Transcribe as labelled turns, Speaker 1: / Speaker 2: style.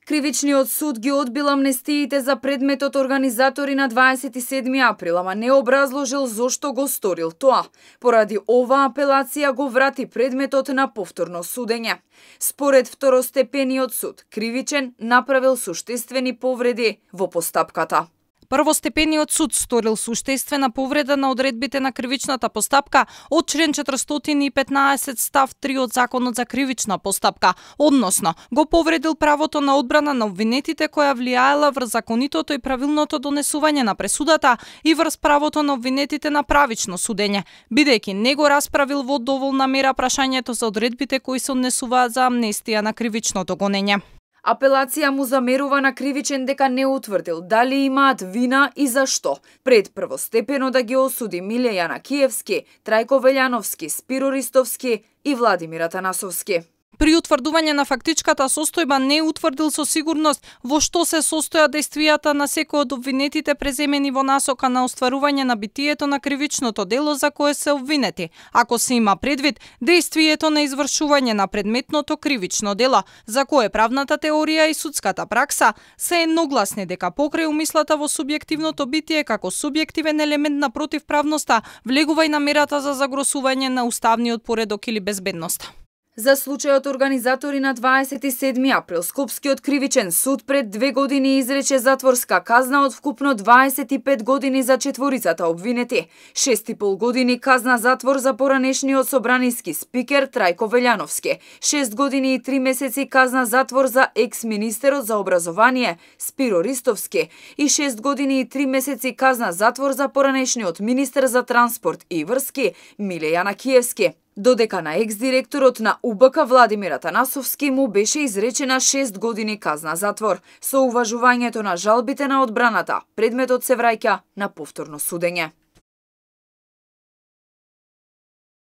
Speaker 1: Кривичниот суд ги одбил амнестиите за предметот организатори на 27 април, ама не образложил зошто го сторил тоа. Поради оваа апелација го врати предметот на повторно судење. Според второстепениот суд, Кривичен направил суштествени повреди во постапката.
Speaker 2: Првостепениот суд сторил суштествена повреда на одредбите на кривичната постапка од член 415 став 3 од Законот за кривична постапка, односно го повредил правото на одбрана на обвинетите која влијаела врз законитото и правилното донесување на пресудата и врз правото на обвинетите на правично судење, бидејќи не го расправил во доволна мера прашањето за одредбите кои се однесуваат за амнестија на кривичното гонење.
Speaker 1: Апелација му замерува на Кривичен дека не утврдил дали имаат вина и зашто, пред првостепено да ги осуди Миле Јанакиевски, Трајко Велјановски, Спиро Ристовски и Владимир Атанасовски.
Speaker 2: При утврдување на фактичката состојба не утврдил со сигурност во што се состојат действијата на секој од обвинетите преземени во насока на остварување на битието на кривичното дело за кое се обвинети, ако се има предвид действието на извршување на предметното кривично дело, за кое правната теорија и судската пракса се едногласни дека покрај умислата во субјективното битие како субјективен елемент на противправноста влегува и намерата за загросување на уставниот поредок или безбедноста.
Speaker 1: За случајот организатори на 27 април, Скопскиот кривичен суд пред 2 години изрече затворска казна од вкупно 25 години за четворицата обвинети, 6,5 години казна затвор за поранешниот собраниски спикер Трајко Велјановски, 6 години и 3 месеци казна затвор за екс-министерот за образование Спиро Ристовски и 6 години и 3 месеци казна затвор за поранешниот министер за транспорт и врски Миле Јанакиевски. Додека на екс-директорот на УБК Владимир Атанасовски му беше изречена 6 години казна затвор. Со уважувањето на жалбите на одбраната, предметот се враќа на повторно судење.